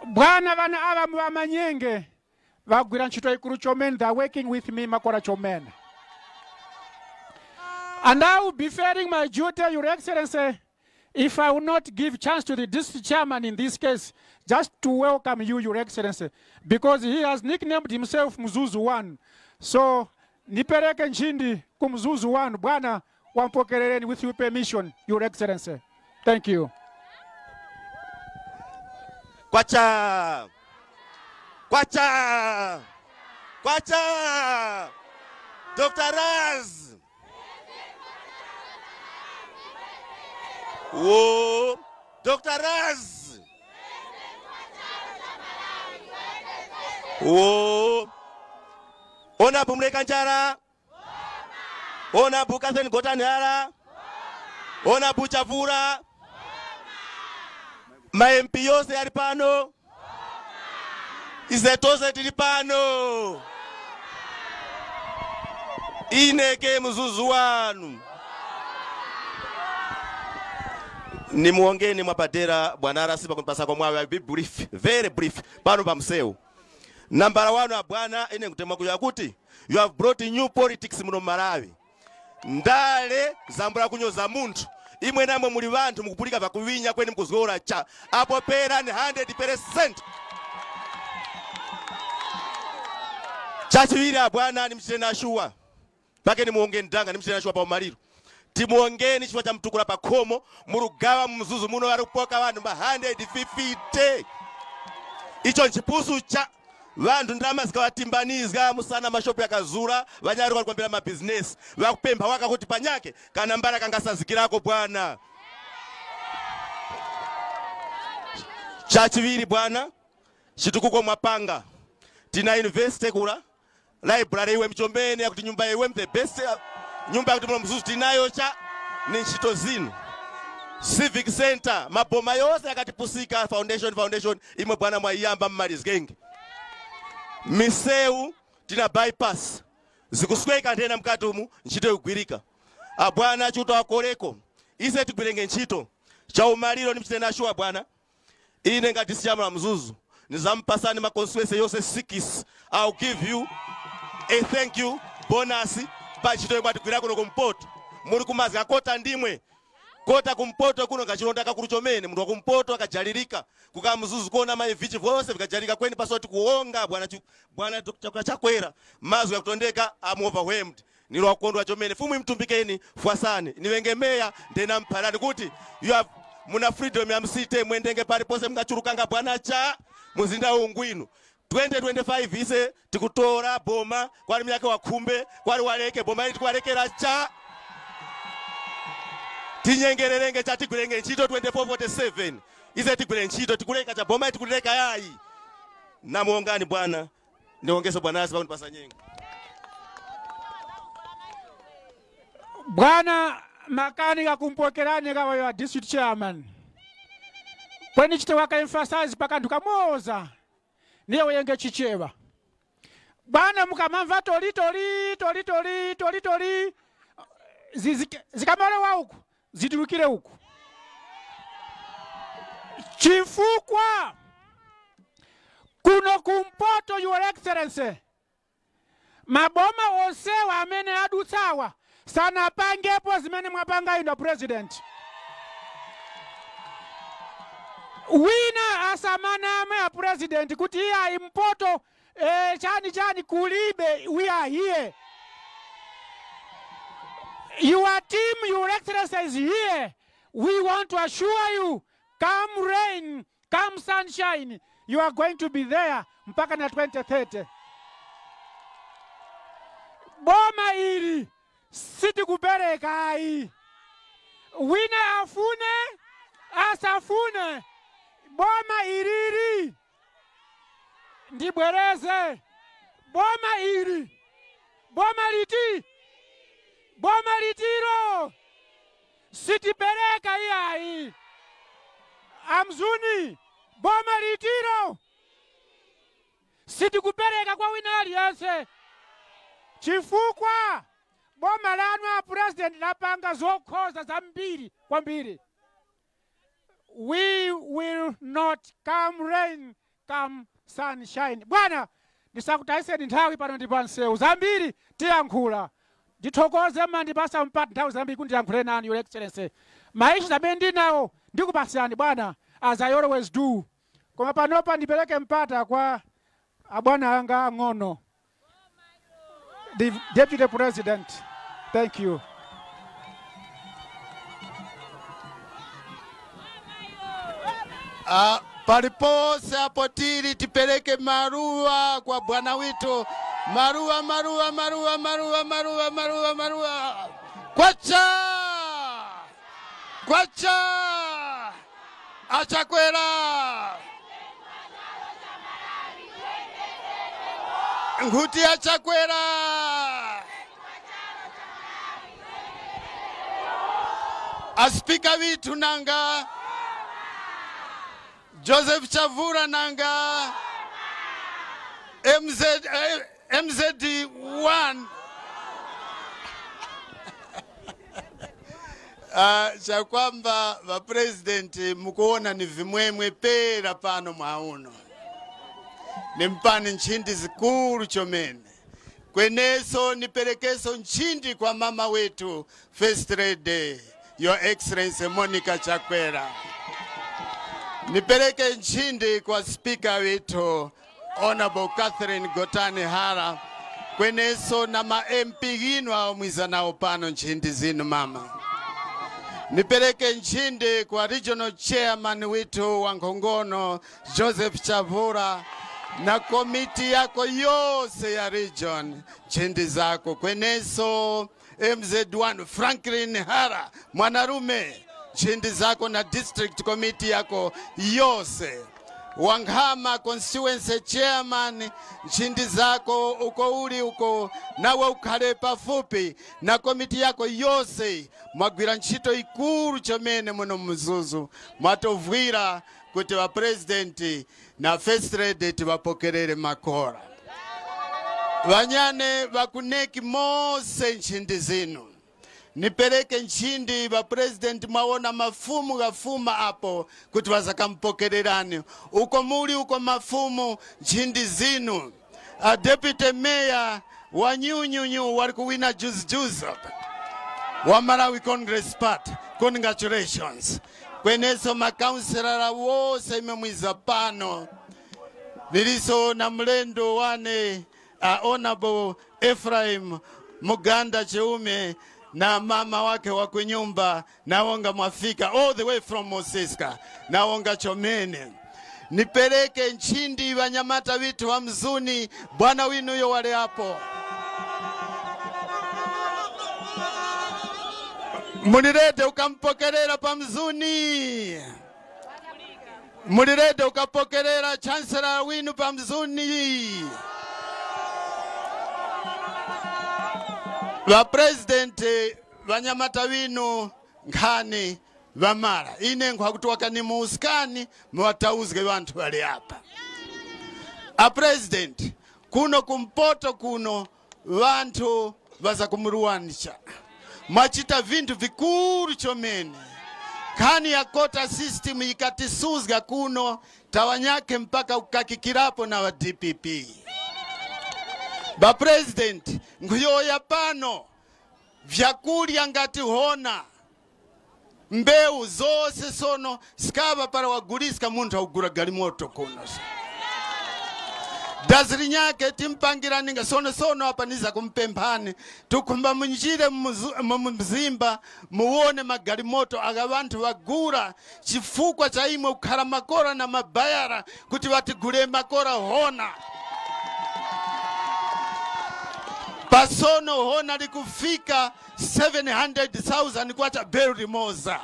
bwana? Vana ava muvamanyenge vagwira ntchito ikulu chomene. They are working with me makora chomene, and I will be failing my duty, Your Excellency, if I will not give chance to the district chairman in this case just to welcome you, Your Excellency, because he has nicknamed himself Mzuzu 1. So nipereke nchindi ku Mzuzu 1. Bwana, wampokerereni, with your permission, Your Excellency. Thank you. Kwacha! Kwacha! Kwacha! Dr. Raz! Wo! Dr. Raz! Wo! Honorable Mlekanjara! Honorable Catherine Gotani Hara! Honorable Chavura! Ma MP yose ari pano! Ize tose tiri pano! Ineke Mzuzu wanu. Nimuongeni mwapadera bwana Rasipa kumpasa kwa mwawe. Be brief, very brief. Pano pa msewu. Nambala wanu abwana, ine kutemwa kuya kuti you have brought new politics muno Malawi. Ndale zambula kunyoza munthu. Imwe namwe muli vanthu, mukupulika vakuvinya kweni mukuzgora cha apo pera ni 100%. Chachiwiri abwana, nimchite nashuwa pake nimuongeni danga, nimchite nashuwa pa umaliro. Timuongeni chifukwa cha mtukula pa khomo murugawa mzuzu muno vari kupoka vanhu ma 150. Icho nchipusu cha vanthu, ndalama zikawatimbanizga musana, mashopu yakazura, vanyari vari kuambira mabhizinesi vakupempha waka kuti panyake kana mbara kangasazikirako bwana. Chachiviri bwana, chitukuko mwapanga, tina university kula, library iwe mchombene yakuti nyumba iwe the best nyumba yakuti muno Mzuzu tinayo cha ni ntchito zinu. Civic center, maboma yonse yakatipusika, foundation, foundation imwe bwana mwaiyamba mmalizgenge. Misewu tina bypass zikusweka nthena mkati umu, ntchito ikugwirika abwana. Chuto akoleko ise tigwirenge ntchito. Chaumaliro nimchite nashuwa bwana, ine ngati siyamala Mzuzu nizampasani ma constituency yonse 6. I'll give you A thank you bonus pa ntchito yomwe atigwira kuno kumpoto. Muli kumazi akota ndimwe kota kumpoto kuno kachilonda kakulu chomene munthu wakumpoto akajalirika kukamzuzu kuona maivichi vonse vikajalika kweni pasoti kuonga bwana bwana Dr. Chakwera mazwi yakutondeka. I'm overwhelmed, nilo wakondwa chomene. Fumu imtumbikeni fwasani niwenge meya ndena mphalani kuti you have muna freedom ya msite mwendenge palipose mungachulukanga bwana cha muzinda ungwinu. 2025 ise tikutora boma kwali myaka wakhumbe kwali waleke boma ili tikuwalekera cha tinyengererenge cha tigwirenge ntchito 2447 ise tigwire ntchito tikuleka cha boma tikuleka yayi. Namuongani bwana, ndiongeso bwana asi pakundipasa nyengo. Bwana makani kakumpokerani kawa ya district chairman kweni chite waka emphasize pakanthu kamoza niye weyenge Chichewa. Bwana, mukamamva toli toli toli toli toli toli zikamalowa uku zitulukire uku, chifukwa kuno kumpoto, Your Excellency, maboma onsewa amene adutsawa sanapangepo zimene mwapanga ino, President. Wina asamaname a President kuti iye ayi mpoto chani chani kulibe. We are here, your team, Your Excellency, is here. We want to assure you, come rain, come sunshine, you are going to be there mpaka na 2030. Boma ili sitikupereka ayi, wina afune asafune. Boma ilili, ndibwereze, boma ili, boma liti, boma litiro sitipereka iyayi. Amzuni, boma litiro sitikupereka kwa wina aliyense, chifukwa boma lanu a President lapanga zokhoza zambiri kwambiri. We will not, come rain, come sunshine. Bwana, ndisakutayiseni nthawi pano ndi pansewu, zambiri tiyankhula. Ndithokoze mandipasa mpata nthawi zambiri kuti ndiyankhule nanu, Your Excellency. Ma issues amene ndinawo ndikupasiyani bwana, as I always do, koma panopa ndipereke mpata kwa abwana anga ang'ono, the Deputy President. Thank you. Ah, palipose apo tili tipereke maruwa kwa bwana witu, maruwa, maruwa, maruwa, maruwa, maruwa, maruwa, maruwa. Kwacha, kwacha, achakwera nkhuti, achakwera aspika withu nanga Joseph Chavura nanga MZ, MZ1. Chakwamba vapresidenti mukuona ni vimwemwe pera pano mwauno ni mpani nchindi zikulu chomene kweneso niperekeso nchindi kwa mama wetu, First Lady, Your Excellency Monica Chakwera. Nipereke nchindi kwa speaker wetu, Honorable Catherine Gotani Hara, kweneso na ma MP inu awo mwiza nawo pano, nchindi zinu mama. Nipereke nchindi kwa regional chairman witu wa Nkhongono, Joseph Chavura, na komiti yako yose ya region, nchindi zako. Kweneso MZ1 Franklin Hara mwanarume, nchindi zako na district committee yako yose. Wanghama constituency chairman, nchindi zako uko uli uko nawe ukhale pafupi na komiti yako yose. Mwagwira ntchito ikulu chomene muno mzuzu, mwatovwira kuti vapresidenti na First Lady tivapokerere makora. Vanyane vakuneki mose, nchindi zinu. Nipereke nchindi va president, mwaona mafumu gafuma apo kuti vazakampokererani uko muli uko, mafumu, nchindi zinu. A deputy mayor Wa nyunyunyu wali kuwina juzi juzi apa wa Malawi Congress Party, congratulations. Kweneso makaunselala wose imwe mwiza pano, niliso na mlendo wane Honorable Ephraim Muganda Cheume na mama wake wa kunyumba, nawonga mwafika all the way from Mosiska, nawonga chomene. Nipeleke nchindi wanyamata witu wa Mzuni, bwana winuyo wale hapo. Mulirete ukampokelera pa Mzuni, mulirete ukapokelera chancellor winu pa Mzuni. Va president vanyamata winu nkhani vamala ine nkhwakuti wakani muuskani muwatauzge vanthu vali apa. A president, kuno kumpoto kuno vanthu vaza kumuruwanisha, mwachita vinthu vikulu chomene. Nkhani ya quota system ikatisuzga kuno tawanyake mpaka ukakikirapo na wa DPP. Ba president, nkhuyoya pano vyakulya ngati hona mbewu zose sono sikava para waguliska munthu augura galimoto kuno. Dazi linyake timpangiraninga sono sono apa niza kumpemphani, tukhumba munjire mumzimba muwone magalimoto aka vanthu vagura chifukwa cha imwe kukhala makora na mabayara kuti vatigule makora hona. Pasono hona likufika 700,000 kwacha beu limoza,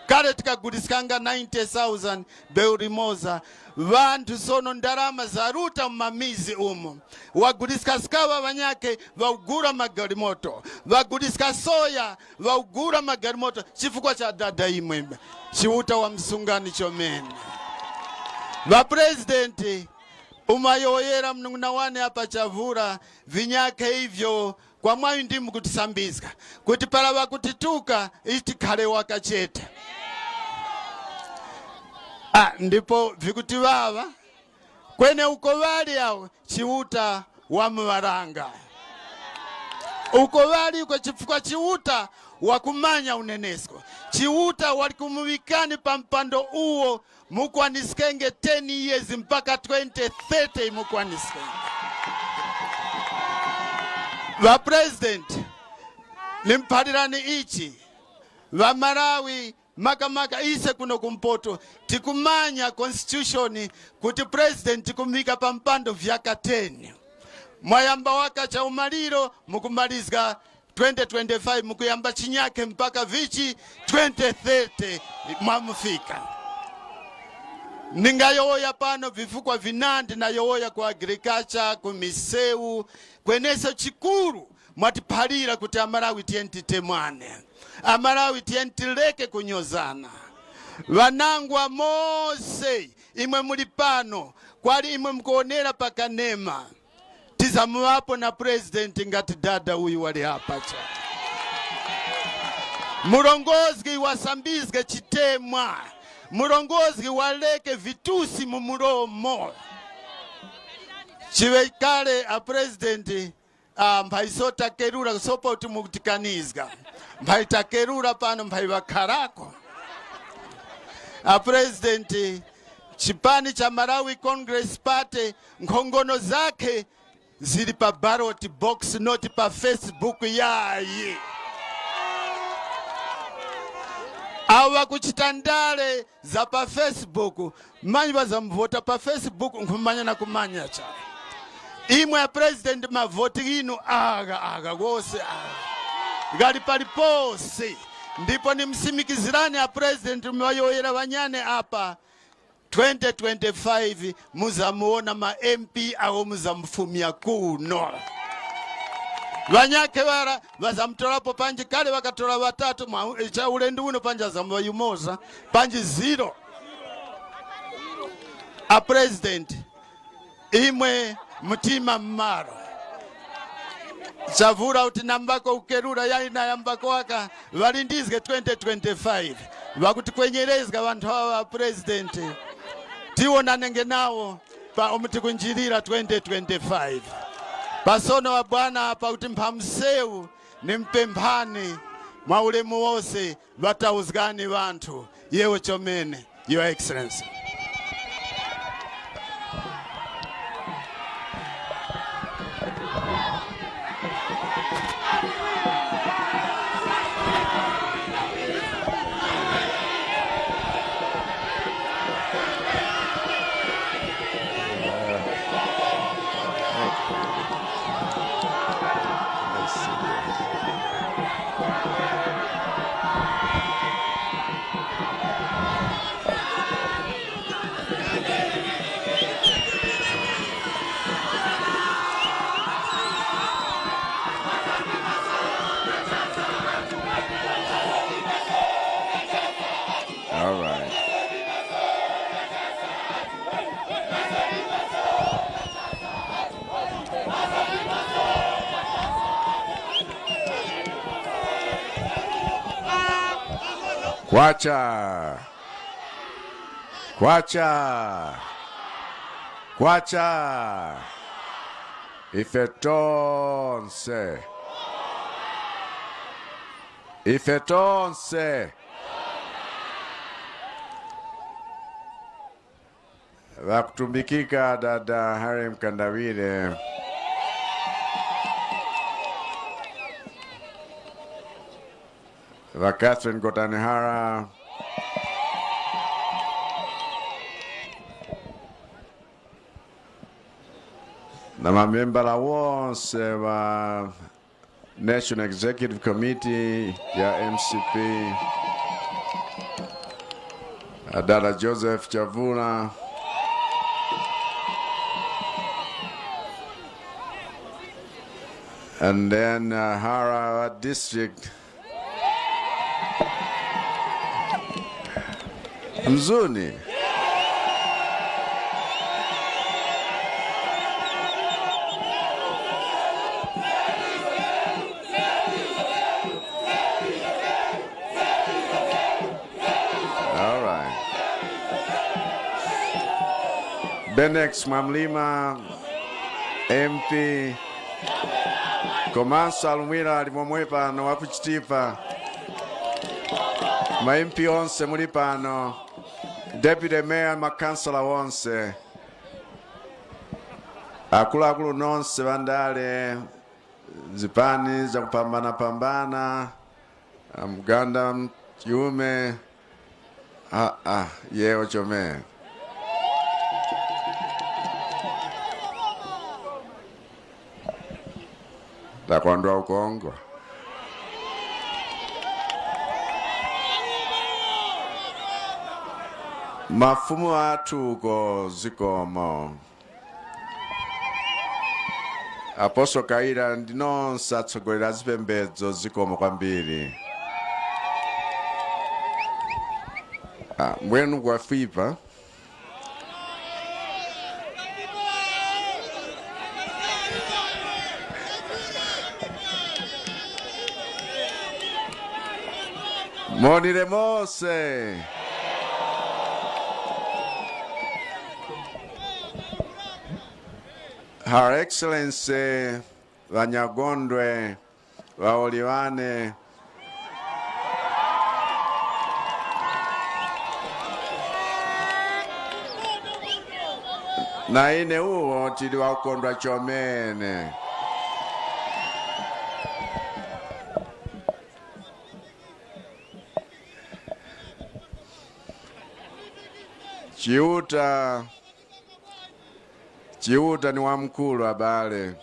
kale tikagulisikanga 90,000 beu limoza. Vanthu sono ndalama zaruta mumamizi umo, wagulisika sikawa vanyake vaugura magalimoto, vagulisika soya vaugura magalimoto chifukwa cha dada imwe chiuta wa msungani chomene. Va president, umayoyera mnung'una wane apa chavura vinyake ivyo kwa mwayi ndimu kutisambizga kuti pala vakutituka itikhale wakachete. Ndipo vikuti vava kwene uko vali awo chiuta wamuvaranga uko vali uko chifukwa chiuta wakumanya unenesco chiuta wali kumuvikani pa mpando uwo mukwanisikenge 10 years mpaka 2030 mukwanisikenge. Va president, nimphalirani ichi va Malawi makamaka ise kuno kumpoto tikumanya constitution kuti president tikumika pa mpando vyaka 10, mwayamba waka cha umaliro mukumalizga 2025, mukuyamba chinyake mpaka vichi 2030 mwamufika. Ningayowoya pano vifukwa vinandi nayowoya ku agriculture, ku miseu, kweneso chikulu mwatiphalira kuti Amalawi tiyentitemwane, Amalawi tiyentileke kunyozana. Vanangwa mose imwe muli pano, kwali imwe mukuonera pakanema, tizamuwapo na president ngati dada uyu wali hapa cha mulongozgi wasambizge chitemwa, mulongozgi waleke vitusi mumulomo. Chiwe kale a president mphaisotakerura kusopa kuti mukutikanizga mphaitakerura pano mphaiwakharako. A president, chipani cha Malawi Congress Party nkhongono zake zili pa ballot box, not pa Facebook yayi. Awa kuchita ndale za pa Facebook manyi vazamuvota pa Facebook nkhumanya na kumanya cha imwe ya president mavoti inu aga aga wose aga gali palipose. Ndipo nimsimikizirani a president mwayoyera vanyane apa 2025 muzamuona ma MP awo muzamufumya kuno vanyake vara vazamutolapo panji kale vakatola vatatu cha ulendo uno panji azamuvayumoza panji 0. A president, imwe mtima mmaro chavura kuti nambako ukerura yaina yambako waka valindizge 2025 vakuti kwenyerezga vanthu ava president tionanenge nawo pa omutikunjirira 2025. Pasono wa bwana pakuti mphamsewu ni mpemphani mwa ulemu wonse vatauzgani vanthu yewe chomene, Your Excellency. All right. Kwacha. Kwacha. Kwacha. Ife tonse. Ife tonse. Vakutumbikika dada Harry Mkandawire, va Catherine Gotani Hara, na mamembala wonse va National Executive Committee ya MCP, Dada Joseph Chavula, and then Hara District, Mzuni. All right. Benex Mwamlima, MP, komanso alumwira ali momwe pano wakuchitipa, ma MP onse muli pano, deputy mayor, makansala wonse, akuluakulu nonse bandale, zipani za kupambana pambana, Mganda Chiume, yewo chome. Takondwa ukongwa. Mafumu athu uko zikomo. Apostle Kaira ndinonse atsogoleri zipembedzo zikomo kwambiri. Mbwenu kwafipa. Monire Mose. Her Excellency Vanyagondwe Vaoliwane, na ine uwo tili wakondwa chomene. Chiuta, Chiuta ni wamkulu abale.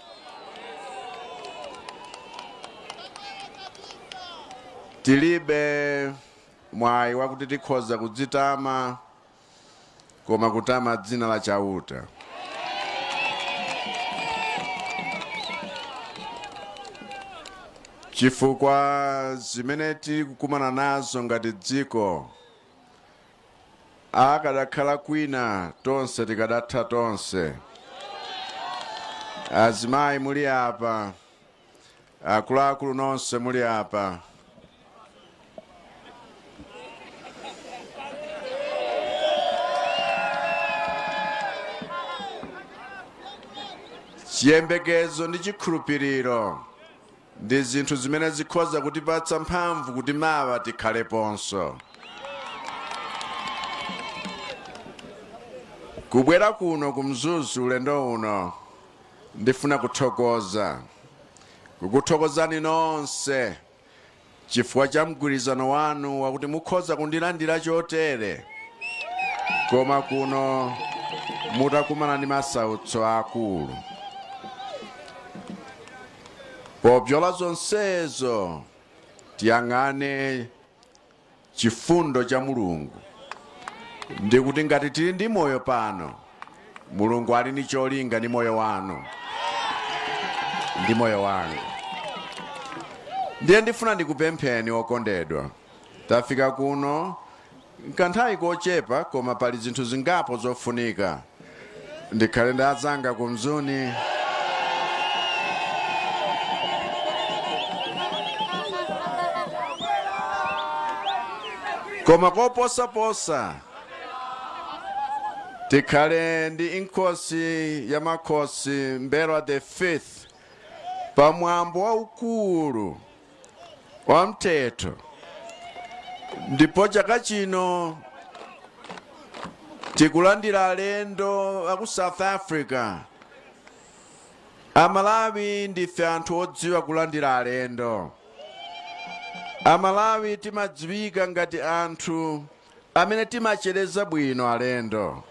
Tilibe mwayi wakuti tikhoza kudzitama koma kutama dzina la Chauta. Chifukwa zimene tili kukumana nazo ngati dziko, akadakhala kwina tonse tikadatha tonse. Azimayi muli apa, akuluakulu nonse muli apa. Chiyembekezo ndi chikhulupiriro ndi zinthu zimene zikhoza kutipatsa mphamvu kuti mawa tikhaleponso. Kubwera kuno ku Mzuzu ulendo uno, ndifuna kuthokoza, kukuthokozani nonse chifukwa cha mgwirizano wanu wakuti mukhoza kundilandira chotere, koma kuno mutakumana ndi masautso akulu. Popyola zonsezo, tiyang'ane chifundo cha Mulungu ndikuti ngati tili ndi moyo pano, Mulungu ali ndi cholinga ndi moyo wanu ndi moyo wanga. Ndiye ndifuna ndikupempheni okondedwa, tafika kuno kanthawi kochepa, koma pali zinthu zingapo zofunika. Ndikhale ndi azanga ku Mzuni, koma koposaposa tikhale ndi Inkosi ya Makhosi M'mbelwa the Fifth pamwambo waukulu wa mthetho. Ndipo chaka chino tikulandira alendo aku South Africa. Amalawi ndife anthu odziwa kulandira alendo. Amalawi timadziwika ngati anthu amene timachereza bwino alendo.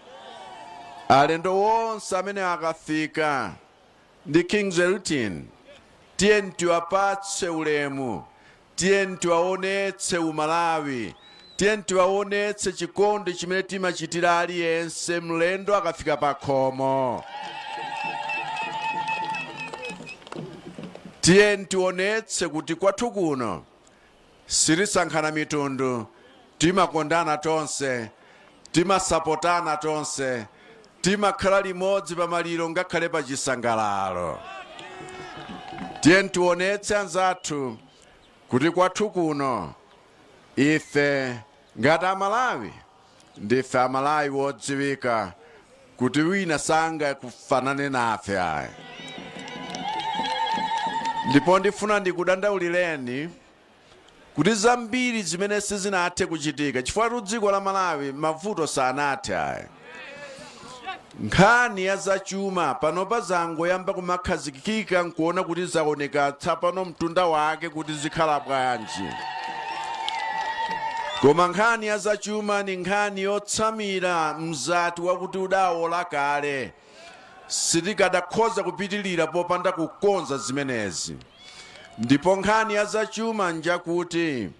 Alendo wonse amene akafika ndi King Zwelithini, tiyeni tiwapatse ulemu, tiyeni tiwaonetse Umalawi, tiyeni tiwaonetse chikondi chimene timachitira aliyense mlendo akafika pa khomo. Tiyeni tionetse kuti kwathu kuno sitisankhana mitundu, timakondana tonse, timasapotana tonse, timakhala limodzi pamaliro ngakhale pa chisangalalo. Tiyeni tionetse anzathu kuti kwathu kuno ife ngati Amalawi ndife Amalawi wodziwika kuti wina sangakufanane nafe ayi. Ndipo ndifuna ndikudandaulireni kuti zambiri zimene sizinathe kuchitika chifukwa dziko la Malawi mavuto sanathe ayi. Nkhani ya zachuma panopa zangoyamba kumakhazikika nkuona kuti zaoneka tsapano mtunda wake kuti zikhala bwanji, koma nkhani ya zachuma ni nkhani yotsamira mzati wakuti udawola kale. Sitikadakhoza kupitilira popanda kukonza zimenezi. Ndipo nkhani ya zachuma njakuti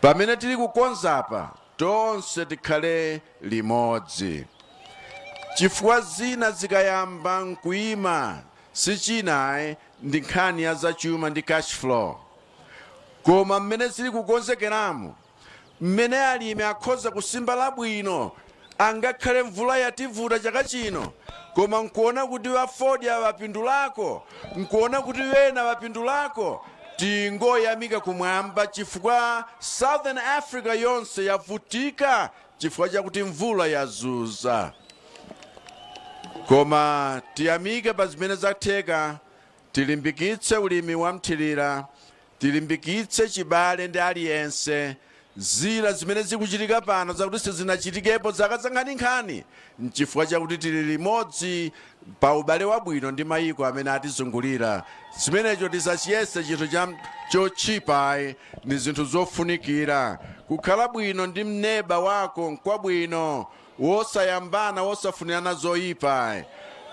pamene tili kukonzapa, tonse tikhale limodzi, chifukwa zina zikayamba nkuima sichina ndi nkhani ya zachuma ndi cash flow. Koma mmene zili kukonzekeramo, mmene alimi akhoza kusimba labwino, angakhale mvula yativuta chaka chino, koma nkuona kuti wafodya wapindulako, nkuona kuti wena wapindulako, tingoyamika kumwamba, chifukwa Southern Africa yonse yavutika chifukwa chakuti mvula yazuza. Koma tiyamike pa zimene zatheka, tilimbikitse ulimi wa mthirira, tilimbikitse chibale ndi aliyense. Zina zimene zikuchitika pano zakuti sizinachitikepo zaka zankhaninkhani nchifukwa chakuti tili limodzi pa ubale wabwino ndi mayiko amene atizungulira. Zimenecho tisachiyese chinthu cha chotchipa ayi, ni zinthu zofunikira. Kukhala bwino ndi mneba wako nkwabwino, wosayambana, wosafunirana zoyipa.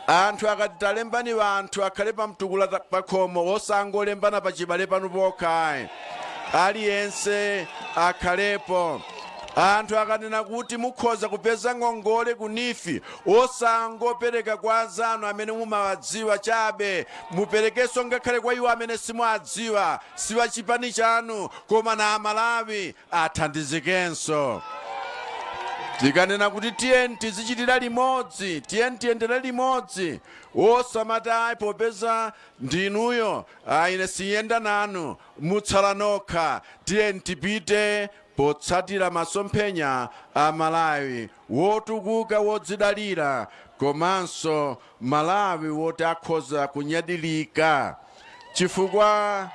Anthu akati talembani anthu akhale pamtukula pakhomo, wosangolembana pachibale panu pokha, aliyense akhalepo. Anthu akanena kuti mukhoza kupeza ngongole ku NEEF, osangopereka kwa anzanu amene mumawadziwa chabe, muperekenso ngakhale kwa iwo amene simuwadziwa, siwachipani chanu, koma na Amalawi athandizikenso. Tikanena kuti tiyeni tizichitira limodzi, tiyeni tiyendere limodzi, osamati ayi, popeza ndinuyo, ine siyenda nanu, mutsala nokha. Tiyeni tipite potsatira masomphenya a Malawi wotukuka, wodzidalira. Komanso Malawi woti akhoza kunyadilika, chifukwa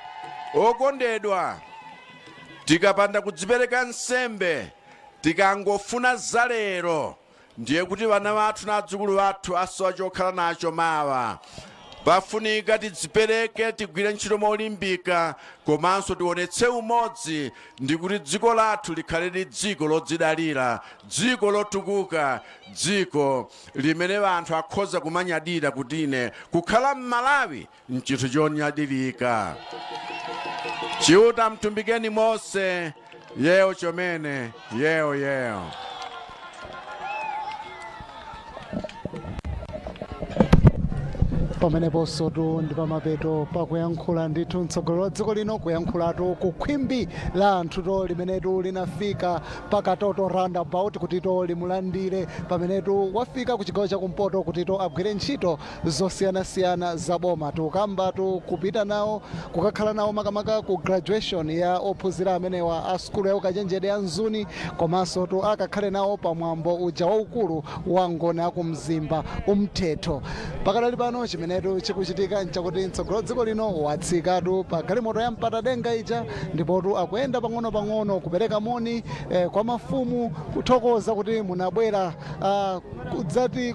okondedwa, tikapanda kudzipereka nsembe, tikangofuna zalero, ndiye kuti vana vathu na adzukulu vathu asowa chokhala nacho mawa. Pafunika tidzipereke, tigwire ntchito molimbika, komanso tionetse umodzi, ndi kuti dziko lathu likhale li dziko lodzidalira, dziko lotukuka, dziko limene vanthu akhoza kumanyadira kuti ine kukhala Mmalawi nchinthu chonyadilika. Chiuta mtumbikeni mose. Yewo chomene, yewo yewo. Pameneponso ndi pamapeto pakuyankhula ndithu mtsogoleri wa dziko lino, kuyankhulatu ku khwimbi la anthuto limenetu linafika pakatoto Roundabout kutito limulandire pamenetu wafika ku chigawo chakumpoto kutito agwire ntchito zosiyanasiyana za boma. Tikukambatu kupita nawo, kukakhala nawo makamaka ku graduation ya ophunzira amenewa a sukulu ya ukachenjede ya Mzuni, komanso tu akakhale nawo pamwambo uja waukulu wa Ngoni akumzimba, Umthetho. Pakadali pano chimenetu chikuchitika nchakuti mtsogoleri wa dziko lino watsikatu pa galimoto ya mpatadenga ija, ndipotu akuyenda pang'ono-pang'ono kupereka moni kwa mafumu, kuthokoza kuti munabwera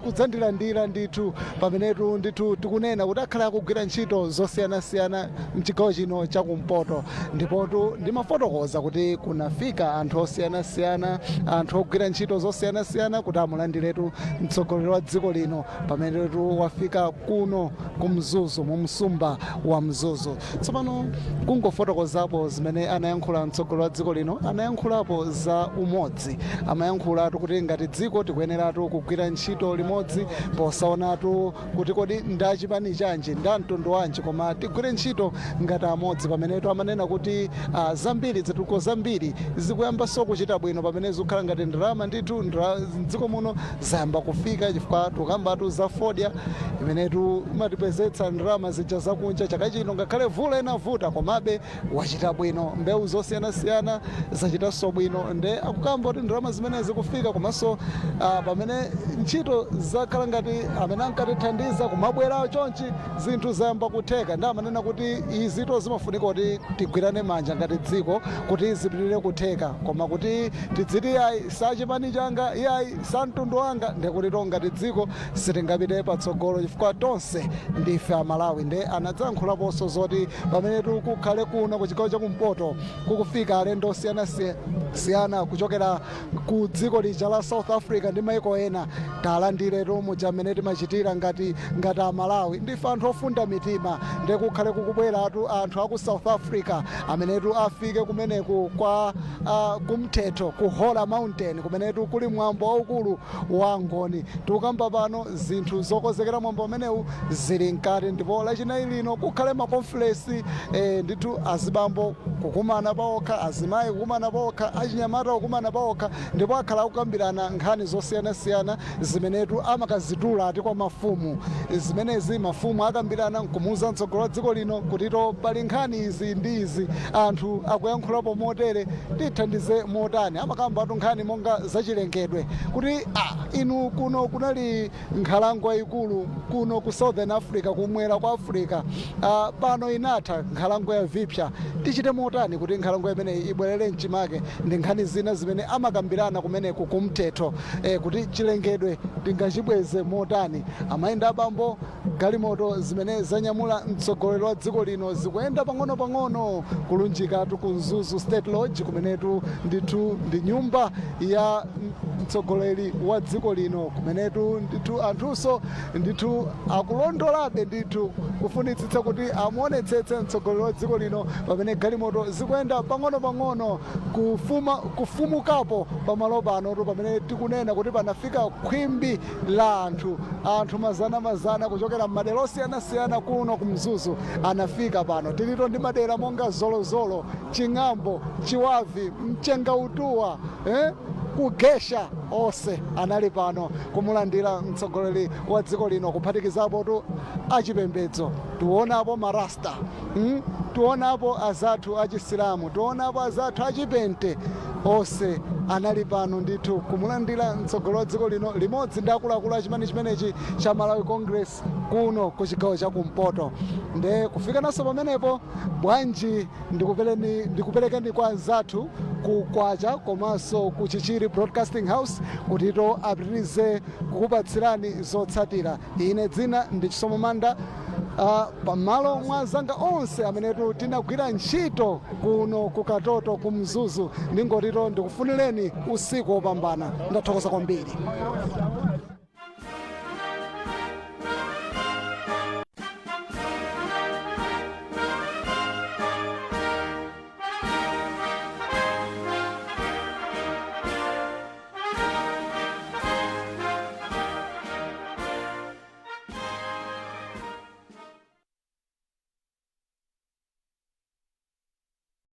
kudzandilandira ndithu, pamenetu ndithu tikunena kuti akhala akugwira ntchito zosiyanasiyana mchigawo chino chakumpoto. Ndipotu ndimafotokoza kuti kunafika anthu osiyanasiyana, anthu ogwira ntchito zosiyanasiyana kuti amulandiretu mtsogoleri wa dziko lino pamenetu wafika kuno ku Mzuzu, mu msumba wa Mzuzu. Tsopano kungofotokozapo zimene anayankhula mtsogoleri wa dziko lino, anayankhulapo za umodzi. Amayankhulatu kuti ngati dziko tikuyeneratu kugwira ntchito limodzi, posaonatu kuti kodi ndachipani chanji, nda mtundu wanji, koma tigwire ntchito ngati amodzi. Pamenetu amanena kuti zambiri, zitukuko zambiri zikuyambanso kuchita bwino, pamene zikukhala ngati ndalama ndithu mdziko muno zayamba kufika, chifukwa tukambatu za fodya imenetu imatipezetsa ndalama zija zakunja. Chaka chino ngakhale vula inavuta, komabe wachita bwino, mbewu zosiyanasiyana zachitanso bwino, nde akukamba kuti ndalama zimene zikufika, komanso pamene ntchito zakhala ngati amene ankatithandiza kumabwera chonchi, zinthu zayamba kutheka. Ndi amanena kuti izito zimafunika kuti tigwirane manja ngati dziko kuti zipitirire kutheka, koma kuti tidziti yayi, sachipani changa, yayi, sa mtundu wanga, ndekuti to ngati dziko sitingapite patsogolo, chifukwa tonse ndife Amalawi. Nde anadzayankhulaponso zoti pamenetu kukhale kuno ku chigawo chakumpoto kukufika alendo osiyanasiyana kuchokera ku dziko lija la South Africa ndi maiko ena, talandiretu muja mmene timachitira ngati Amalawi. Ndife anthu ofunda mitima. Nde kukhale kukubweratu anthu aku South Africa amenetu afike kumeneku kwa kumthetho ku Hola Mountain, kumenetu kuli mwambo waukulu wa Ngoni. Tikukamba pano zinthu zokonzekera mwambo umenewu zili mkati, ndipo Lachinayi lino kukhale makonferensi ndithu, azibambo kukumana paokha, azimayi kukumana paokha, achinyamata kukumana paokha, ndipo akhala akukambirana nkhani zosiyanasiyana zimenetu amakazitula ati kwa mafumu. Zimenezi mafumu akambirana nkumuuza mtsogoleri wa dziko lino kutito pali nkhani izi ndi izi, anthu akuyankhulapo motere, tithandize motani? Amakamba atu nkhani monga zachilengedwe, kuti inu kuno kunali nkhalango yayikulu kuno ku Southern Africa, kumwera kwa Africa, pano inatha nkhalango ya Vipya, tichite motani kuti nkhalango imeneyi ibwerere mchimake? Ndi nkhani zina zimene amakambirana kumeneku kumthetho, kuti chilengedwe tingachibweze motani. Amayenda abambo, galimoto zimene zanyamula mtsogoleri wa dziko lino zikuyenda pang'ono-pang'ono kulunjikatu ku Mzuzu State Lodge, kumenetu ndithu ndi nyumba ya mtsogoleri wa dziko lino, kumenetu ndithu anthunso ndithu akulondolabe ndithu kufunitsitsa kuti amuonetsetse mtsogoleri wa dziko lino, pamene galimoto zikuyenda pang'ono-pang'ono kufumukapo pamalo panotu, pamene tikunena kuti panafika khwimbi la anthu, anthu mazana mazana kuchokera m'madera osiyanasiyana kuno ku Mzuzu anafika pano. Tilito ndi madera monga Zolozolo, Ching'ambo, Chiwavi, Mchengautuwa, eh? Kugesha onse anali pano kumulandira mtsogoleri wa dziko lino, kuphatikizapo tu achipembedzo. Tionapo marasta, Tionapo azathu achisilamu, tionapo azathu achipente, onse anali pano ndithu kumulandira mtsogoleri wa dziko lino limodzi ndi akuluakulu a chipani chimenechi cha Malawi Congress kuno ku chigawo cha kumpoto. Nde kufika naso pamenepo, bwanji ndikuperekeni kwa anzathu ku Kwacha komanso ku Chichiri Broadcasting House kutito apitirize kukupatsirani zotsatira. Ine dzina ndi Chisomo Manda, pamalo mwa anzanga onse amenetu tinagwira ntchito kuno ku Katoto ku Mzuzu, ndingotito ndikufunireni usiku wopambana. Ndathokoza kwambiri.